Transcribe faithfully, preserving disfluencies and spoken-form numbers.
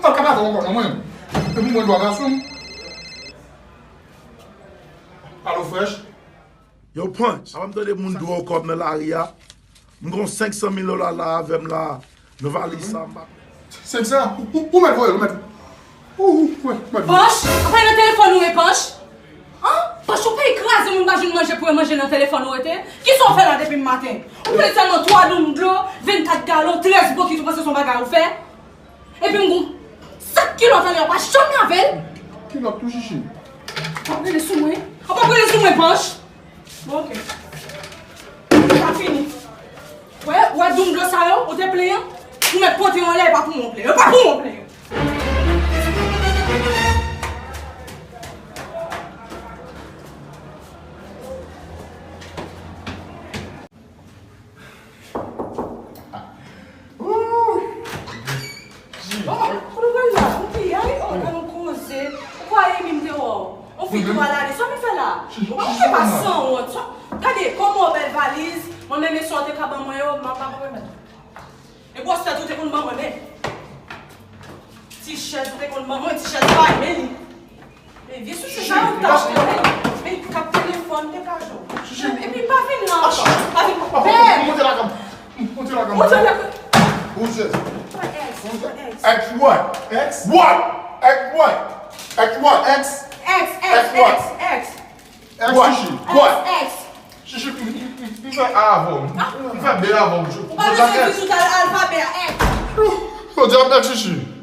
Ou ka pa fè ankò non mwen. Epi mwen dwa gason. Alo fresh. Yo, Punch, avan m tande moun dwe w kòb nan lari a, m gon senk san mil dola la avè m la, nan valiz sa, m pa. Senk san? Ou, ou, ou mèt voye l, ou mèt. Ou, ou, ou mèt voye l. Panch, apa nan telefòn ou e Panch? An? Panch, ou peye kraze moun pa jwenn manje pou yo manje nan telefòn ou rete? Kisa w fè la depi maten? Ou pran sèlman twa doum dlo, vennkat galon, trèz bokit, ou panse se yon bagay ou fè? Epi m gon sak kilòt anlè, ou pa janm lave l. Kilòt tou chichi. W ap rele sou mwen? W ap rele sou mwen, Panch? Bon, oke. Sa fini. Wè, wè doum dlo sa yo, ou te plenyen? Ou mèt pote yo anlè, e pa pou mwen w plenyen. E pa pou mwen w plenyen. Bon, kote w pral la? Ou piyay? Oh, gade yon koze. Ou kwaye mi m te wè w? On fi tou al ale. Sa w vin fè la? Ou pa fè pa sanwont. Sa, gade, kòman w bèl valiz. Mwen menm e sa w te ka ban mwen yo, m ap ap remèt. E bwòs tèt ou te konn ban mwen, men. Ti chèz ou te konn ban mwen, ti chèz pa men li. Men vye sou se sa yo ta fè, men, men kat telefòn te ka jwenn. Epi pa vin la ankò. Pa vin. Bèb! Monte lakay m. Monte lakay m. Monte lakay m. Who's this? Ex. Ex. Ex what? Ex? What? Ex what? Ex what? Ex. Ex, ex, ex, ex. Ex what? Chichi. What? Ex, ex. Chichi, m, m, m, m fè A avè w. M fè B avè w. Ou pa bezwen di tout al, alfabè a, ex. Yo, di ap ex, Chichi.